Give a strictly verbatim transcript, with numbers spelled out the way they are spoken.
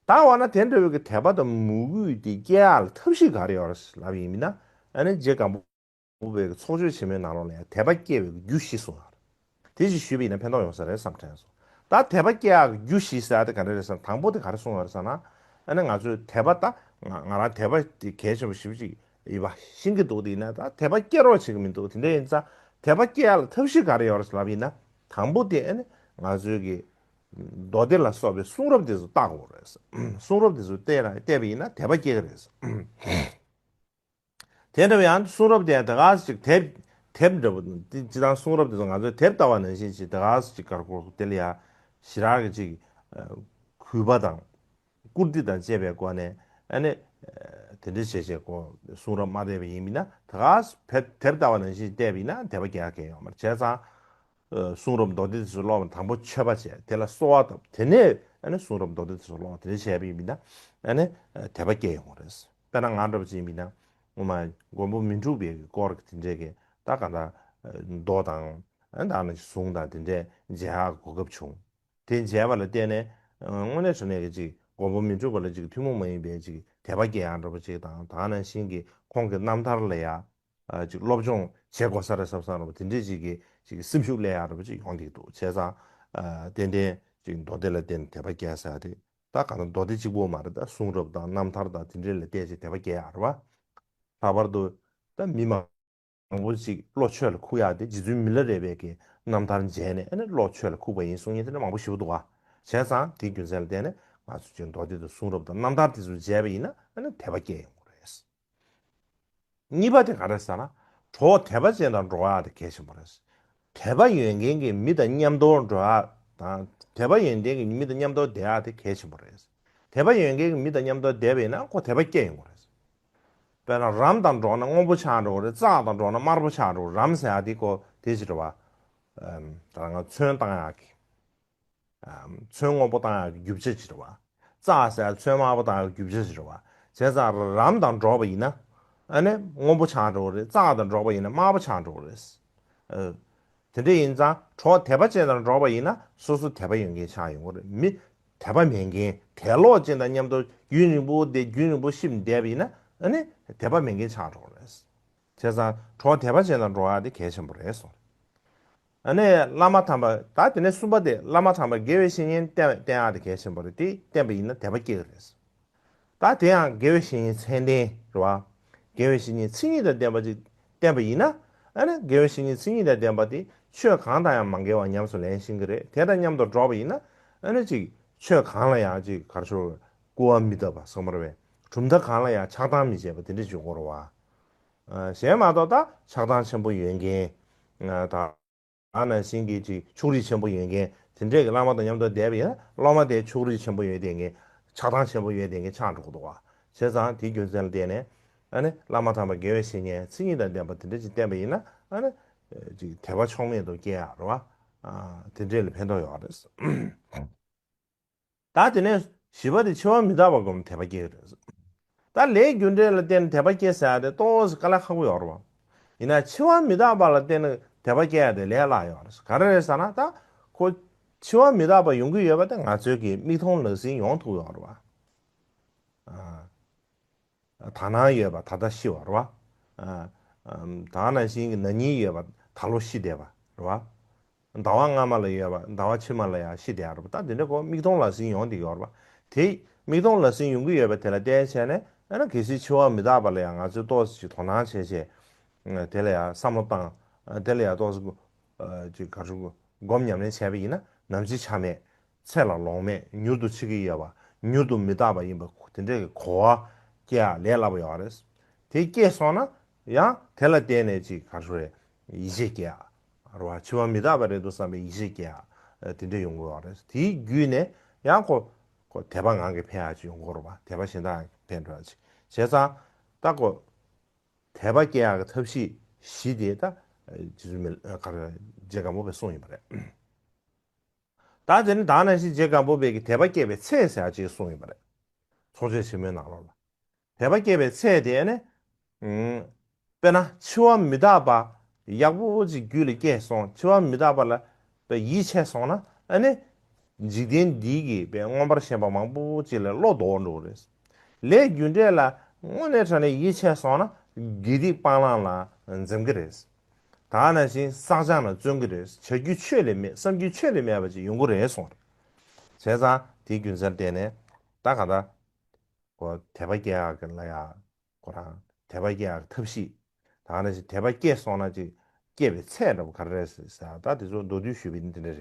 ད་འོ་ན་དེ་འདྲ་བའི་གི་དད་པ་དང་མོས་གུས་དེ་སྐྱེ་ཡག་ལ་ཐབས་ཤེས་ག་རེ་ཡོད་རེད་ལབ་ཡིན་མིན་ན། ཨ་ནི་རྗེ་སྒམ་པོ་པའི་གི་ཚོགས་ཆོས་ཆེན་མོའི་ནང་ལོགས་ལ་ཡང་དད་པ་སྐྱེ་བའི་གི་རྒྱུ་བཞི་གསུངས་ཡོད་རེད། དེ་ཅིག་ཞུས་པ་ཡིན་ན་ཕན་ཐོགས་ཡོང་ས་རེད་བསམ་དྲན་སོང་། ད་དད་པ་སྐྱེ་ཡག་གི་རྒྱུ་བཞི་ཟེར་ཡག་དེ་ག་རེ་རེད་ཟེར་ན། དང་པོ་དེ་ག་རེ་གསུངས་ཡོད་རེད་ཟེར་ན། ཨ་ནི་ང་ཚོས་དད་པ་ད་ང་ང་རང་དད་པ་དེ་གལ་ཆེན་པོ་ཞེ་པོ་ཅིག་ཡིན་པ་ཤེས་ཀྱི་འདུག་དེ་ཡིན་ན་ད་དད་པ་སྐྱེ་རོགས་བྱེད་ཀྱི་མི་འདུག་དེ་འདྲ་ཡིན་ཙང་དད་པ་སྐྱེ་ཡག་ལ་ཐབས་ཤེས་ག་རེ་ཡོད་རེད་ལབ་ཡིན་ན། དང་པོ་དེ་ཨ་ནི་ང་ཚོའི་གི་མདོ་སྡེ་ལ་སོགས་པའི་གསུང་རབ་དེ་ཚོ་བལྟ་དགོས་རེད། གསུང་རབ་དེ་ཚོ་བལྟས་ན་བལྟས་པ་ཡིན་ན་དད་པ་སྐྱེ་གི་རེད། དེ་འདྲ་བའི་ཡང་གསུང་རབ་དེ་ཡང་དེ་ག་ཅིག་དེབ་དེབ་འདྲ་པོ་དེ་སྤྱི་བཏང་གསུང་རབ་དེ་ཚོ་ང་ཚོས་དེབ་ལྟ་བ་ནང་བཞིན་ཅིག་དེ་ག་ཅིག་དཀར་པོ་དེ་ལ་ཡང་ཞེ་དྲག་གི་ཅིག་གུས་པ་དང་བཀུར་སྟི་དང་བཅས་པའི་སྒོ་ནས་ཨ་ནི་དེ་འདྲ་བྱས་བྱས་ཁོ་གསུང་རབ་མ་བལྟས་པ་ཡིན་མིན་ན། དེ་ག་དེབ་ལྟ་བ་ནང་བཞིན་བལྟས་པ་ཡིན་ན་དད་པ་སྐྱེ་ཡག་གང་ཡང་ཡོད་མ་རེད། བྱས་ཙང་། གསུང་རབ་མདོ་སྡེ་དེ་ཚོ་ཀློག་པ། དང་པོ་མཆོད་པ་བྱས། དེ་ལ་གསོལ་བ་བཏབ། དེ་ནས་ཨ་ནི་གསུང་རབ་མདོ་སྡེ་དེ་ཚོ་ཀློག་དེ་འདྲ་བྱས་པ་ཡིན་ན་ཨ་ནི་དད་པ་སྐྱེ་ཡོང་བ་རེད། དཔེར་ན་ང་འདྲ་པོ་ཅིག་ཡིན་ན་ངོ་མ་མགོན་པོ་མི་འཁྲུགས་པའི་སྐོར་གྱི་དེ་འདྲའི་གི་ད་ག་ད་མདོ་དང་ཨ་ད་ནི་གཟུངས་དང་དེ་འདྲའི་མཇལ་ཡག་གོ་སྐབས་བྱུང་། དེ་མཇལ་བ་ལ་བརྟེན་ནས་དངོས་གནས་དྲང་གནས་ཀྱི་ཅིག་མགོན་པོ་མི་འཁྲུགས་པ་ལ་ཅིག་ཐུན་མོང་མ་ཡིན་པའི་ཅིག་དད་པ་སྐྱེ་ཡག་འདྲ་པོ་ཅིག་དང་། ད་ནང་བཞིན་གྱི་ཁོང་གི་རྣམ་ཐར་ལ་ཡ། ཅིག་སློབ་སྦྱོང་བྱེད་དགོས་ས་རེད་བསམ་བསམ་རེད་པ། དེ་འདྲའི་ཅིག་གི་ཅིག་སེམས་ཤུགས་སླེབས་ཡག་འདྲ་པོ་ཅིག་ཡོང་གི་འདུག་བྱས་ཙང་། ཏན་ཏན་ཅིག་མདོ་སྡེ་ལ་བརྟེན་ནས་དད་པ་སྐྱེ་ས་དེ་ད་ག་ད་མདོ་སྡེ་གཅིག་པོ་མ་རེད། ད་གསུང་རབ་དང་རྣམ་ཐར་དང་དེ་འདྲའི་ལ་བལྟས་ཅིག་དད་པ་སྐྱེ་ཡག་རེད་པ། ལྷག་པར་དུ་ད་མི་མང་པོ་ཅིག་བློ་ཆོས་ལ་འཁུར་ཡག་དེ་རྗེ་བཙུན་མི་ལ་རས་པའི་གི་རྣམ་ཐར་མཇལ་ནས་ཨ་ནི་བློ་ཆོས་ལ་འཁུར་བ་ཡིན་གསུང་མཁན་དེ་འདྲ་མང་པོ་ཞིག་འདུག་ག་བྱས་ཙང་དེའི་རྒྱུ་མཚན་ལ་བརྟེན་ནས་ང་ཚོ་ཅིག་མདོ་སྡེ་དང་གསུང་རབ་དང་རྣམ་ཐར་དེ་ཚོ་མཇལ་བ་ཡིན་ན་ཨ་ནི་དད་པ་སྐྱེ་ཡོང་གི་རེད། གཉིས་པ་དེ་ག་རེ་ཟེར་ན། གྲོགས་དད་པ་ཅན་དང་འགྲོགས་ཡག་དེ་གལ་ཆེན་པོ་རེད། དད་པ་ཡོད་མཁན་གྱི་མི་དང་མཉམ་དུ་འགྲོགས་ཡག་དང་། དད་པ་ཡོད་མཁན་གྱི་མི་དང་མཉམ་དུ་བསྡད་ཡག་དེ་གལ་ཆེན་པོ་རེད། དད་པ་ཡོད་མཁན་གྱི་མི་དང་མཉམ་དུ་བསྡད་པ་ཡིན་ན་ཁོ་དད་པ་སྐྱེ་ཡོང་གི་རེད། དཔེར་ན་རམ་དང་འགྲོགས་ན་སྔོན་པོ་ཆགས་འགྲོ་གི་རེད། བཙག་དང་འགྲོགས་ན་དམར་པོ་ཆགས་འགྲོ་གི་རེད། རམ་ཟེར་ཡག་དེ་ཁོ་དེ་ཅི་རེད་པ། ད་ང་ཚོན་བཏང་ཡག་གི་ཚོན་སྔོན་པོ་བཏང་ཡག་གི་རྒྱུ་ཆ་ཅིག་རེད་པ། བཙག་ཟེར་ཚོན་དམར་པོ་བཏང་ཡག་གི་རྒྱུ་ཆ་ཅིག་རེད་པ། བྱས་ཙང་རམ་དང་འགྲོགས་པ་ཡིན་ན་ཨ་ནི་སྔོན་པོ་ཆགས་འགྲོ་གི་རེད། བཙག་དང་འགྲོགས་པ་ཡིན་ན་དམར་པོ་ཆགས་འགྲོ་གི་རེད། ཨ། དེ་འདྲ་ཡིན་ཙང་གྲོགས་དད་པ་ཅན་དང་འགྲོགས་པ་ཡིན་ན་སོ་སོ་དད་པ་ཡོད་མཁན་ཆགས་ཡོང་གི་རེད། མི་དད་པ་མེད་མཁན་དད་ལོག་ཅན་དང་མཉམ་དུ་རྒྱུན་རིང་པོ་བསྡད། རྒྱུན་རིང་པོ་གཤིབ་བསྡད་པ་ཡིན་ན་ཨ་ནི་དད་པ་མེད་མཁན་ཆགས་འགྲོ་གི་རེད། བྱས་ཙང་གྲོགས་དད་པ་ཅན་དང་འགྲོགས་ཡག་དེ་གལ་ཆེན་པོ་རེད་གསུངས། ཨ་ནི་བླ་མ་དམ་པ། ད་དེ་ནས་གསུམ་པ་དེ་བླ་མ་དམ་པ་དགེ་བའི་བཤེས་གཉེན་བསྟེན་བསྟེན་ཡག་དེ་གལ་ཆེན་པོ་རེད། དེ་བསྟེན་པ་ཡིན་ན་དད་པ་སྐྱེ་གི་རེད། ད་དེ་ཡང་དགེ་བའི་བཤེས་གཉེན་མཚན་ལྡན་རེད་པ། དགེ་བའི་བཤེས་གཉེན་མཚན་ཉིད་དང་ལྡན་པ་ཅིག་བསྟེན་པ་ཡིན་ན། ཨ་ནི་དགེ་བའི་བཤེས་གཉེན་མཚན་ཉིད་དང་ལྡན་པ་དེ་ཆོས་གང་དང་ཡང་མ་འགལ་བར་ཉམས་སུ་ལེན་ཤེས་ཀྱི་རེད། དེ་དང་མཉམ་དུ་འགྲོགས་པ་ཡིན་ན་ཨ་ནི་ཅིག་ཆོས་གང་ལ་ཡང་ཅིག་ག་རེ་ཞུ། སྐུར་བ་མི་བཏབ་པ་ཟེར་གྱི་མ་རེད་པས། གྲུབ་མཐའ་གང་ལ་ཡང་ཆགས་སྡང་མི་བྱེད་པ་དེ་འདྲ་ཅིག་ཡོང་གི་རེད་པ། གཞན་མ་གཏོགས་ད་ཆགས་སྡང་ཆེན་པོ་ཡོད་མཁན་དང་། ཨ་ནང་བཞིན་གྱི་ཅིག་ཕྱོགས་རིས་ཆེན་པོ་ཡོད་མཁན་དེ་འདྲས་ཀྱི་བླ་མ་དང་མཉམ་དུ་བསྡད་པ་ཡིན་ན། སློབ་མ་དེ་ཕྱོགས་རིས་ཆེན་པོ་ཡོད་བསྡད་མཁན། ཆགས་སྡང་ཆེན་པོ་ཡོད་བསྡད་མཁན་ཆགས་འགྲོ་གི་འདུག་པ། བྱས་ཙང་དེའི་རྒྱུ་མཚན་ལ་བརྟེན་ནས་ཨ་ནི་བླ་མ་དམ་པ་དགེ་བའི་བཤེས་གཉེན་མཚན་ཉིད་དང་ལྡན་པ་དེ་འདྲས་ཅིག་བསྟེན་པ་ཡིན་ན་ཨ་ནི་ཅིག་དད་པ་ཕྱོགས་མེད་དུ་སྐྱེ་ཡག་རེད་པ། དེ་འདྲས་ལ་ཕན་ཐོགས་ཡོད་རེད། ད་དེ་ནས་བཞི་པ་དེ་འཆི་བ་མི་རྟག་པ་སྒོམ་དད་པ་སྐྱེ་གི་རེད། ད་ལས་རྒྱུ་འབྲས་ལ་བརྟེན་ནས་དད་པ་སྐྱེ་ཟེར་ཡག་དེ་ཏོག་ཙམ་དཀའ་ལས་ཁག་པོ་ཡོད་རེད་པ། ཡིན་ན་འཆི་བ་མི་རྟག་པ་ལ་བརྟེན་ནས་དད་པ་སྐྱེ་ཡག་དེ་ལས་སླ་ཡོད་རེད། ག་རེ་རེད་ཟེར་ན། ད་ཁོ་འཆི་བ་མི་རྟག་པ་ཡོང་གི་ཡོད་པ་དེ་ང་ཚོའི་གི་མིག་མཐོང་ལག་ཟིན་ཡོང་ཐུབ་ཡོད་རེད་པ། ད་ནངས་ཡོད་པ་ད་ལྟ་ཤི་བ་རེད་པ། ད་ནང་བཞིན་གྱི་ན་ནིང་ཡོད་པ་ད་ལོ་ཤི་བསྡད་པ་རེད་པ། ཟླ་བ་སྔ་མ་ལ་ཡོད་པ་ཟླ་བ་ཕྱི་མ་ལ་ཡང་ཤི་བསྡད་ཡག་རེད་པ། ད་དེ་འདྲ་ཁོ་མིག་མཐོང་ལག་ཟིན་ཡོང་བསྡད་ཡོད་རེད་པ། དེ་མིག་མཐོང་ལག་ཟིན་ཡོང་གི་ཡོད་པ་དེ་ལ་བརྟེན་བྱས་ནས་ཨ་ནི་གལ་སྲིད་འཆི་བ་མི་རྟག་པ་ལ་ཡང་ང་ཚོས་ཏོག་ཙམ་ཅིག་དོ་སྣང་བྱས་བྱས། དེ་ལ་ཡང་བསམ་བློ་བཏང་། དེ་ལ་ཡང་ཏོག་ཙམ་ཅིག་ག་རེ་ཞུ། སྒོམ་ཉམས་ལེན་བྱས་པ་ཡིན་ན་ནམ་འཆི་ཆ་མེད། ཚེ་ལ་ལོང་མེད། མྱུར་དུ་འཆི་གི་ཡོད་པ། མྱུར་དུ་མི་རྟག་པ་ཡིན་པ་དེ་འདྲའི་གི་གོ་བ་སྐྱེ་ཡག་ལས་སླ་པོ་ཡོད་རེད། དེ་སྐྱེས་སོང་ན་ཡང་དེ་ལ་བརྟེན་ནས་ཅིག་ག་རེ་ཞུ་རེད། ཡིད་ཆེས་སྐྱེ་ཡག་རེད་པ། འཆི་བ་མི་རྟག་པ་རེད་འདུག་བསམ་པའི་ཡིད་ཆེས་སྐྱེ་ཡག་དེ་འདྲ་ཡོང་གི་ཡོད་རེད། དེའི་བརྒྱུད་ནས་ཡང་ཁོ་ཁོ་དད་པ་ངང་གིས་འཕེལ་ཡག་ཅིག་ཡོང་གི་ཡོད་རེད་པ། དད་པ་གཞན་དག་ངང་གིས་འཕེལ་འགྲོ་ཡག་ཅིག་བྱས་ཙང་ད་ཁོ། དད་པ་སྐྱེ་ཡག་གི་ཐབས་ཤེས་བཞི་དེ་ད་རྗེ་བཙུན་མི་ག་རེ་རྗེ་སྒམ་པོ་པས་གསུངས་ཡིན་པ་རེད། ད་དེ་ནི་ད་ནང་བཞིན་རྗེ་སྒམ་པོ་པས་ཀྱི་དད་པ་སྐྱེ་བའི་ཚད་ཟེར་ཡག་ཅིག་གསུངས་ཡིན་པ་རེད། ཚོགས་ཆོས་ཆེན་མོའི་ནང་ལོགས་ལ། དད་པ་སྐྱེ་བའི་ཚད་དེ་ནི། དཔེར་ན་འཆི་བ་མི་རྟག་པ་ཡག་པོ་ཅིག་རྒྱུད་ལ་སྐྱེས་སོང་། འཆི་བ་མི་རྟག་པ་ལ་ཡིད་ཆེས་སོང་ན་ཨ་ནི། འཇིག་རྟེན་འདི་གི་པའི་མངོན་པར་ཞེན་པ་མང་པོ་ཅིག་ལས་བློ་ལྡོག་འགྲོ་གི་རེད། ལས་རྒྱུ་འབྲས་ལ་དངོས་གནས་དྲང་གནས་ཡིད་ཆེས་སོང་ན་དགེ་སྡིག་སྤང་བླང་ལ་འཛེམ་གི་རེད། ད་ནང་བཞིན་བསགས་སྦྱང་ལ་བརྩོན་གི་རེད། བྱ་རྒྱུ་ཆོས་ལས་མེད། བསམ་རྒྱུ་ཆོས་ལས་མེད་པ་ཅིག་ཡོང་གི་རེད་གསུངས་རེད། བྱས་ཙང་དེའི་རྒྱུ་མཚན་བརྟེན་ནས་ད་ག་ད་གོ་དད་པ་སྐྱེ་ཡག་གི་ལ་ཡ་ཁོ་རང་དད་པ་སྐྱེ་ཡག་གི་ཐབས་ཤེས། ད་ག་ནང་བཞིན་དད་པ་སྐྱེས་སོང་ན་ཅིག་སྐྱེ་བའི་ཚད་འདྲ་པོ་ག་རེ་རེད་ཟེར་ད་དེ་ཚོ་མདོར་བསྡུས་ཞུས་པ་ཡིན་དེ་འདྲ་རེད།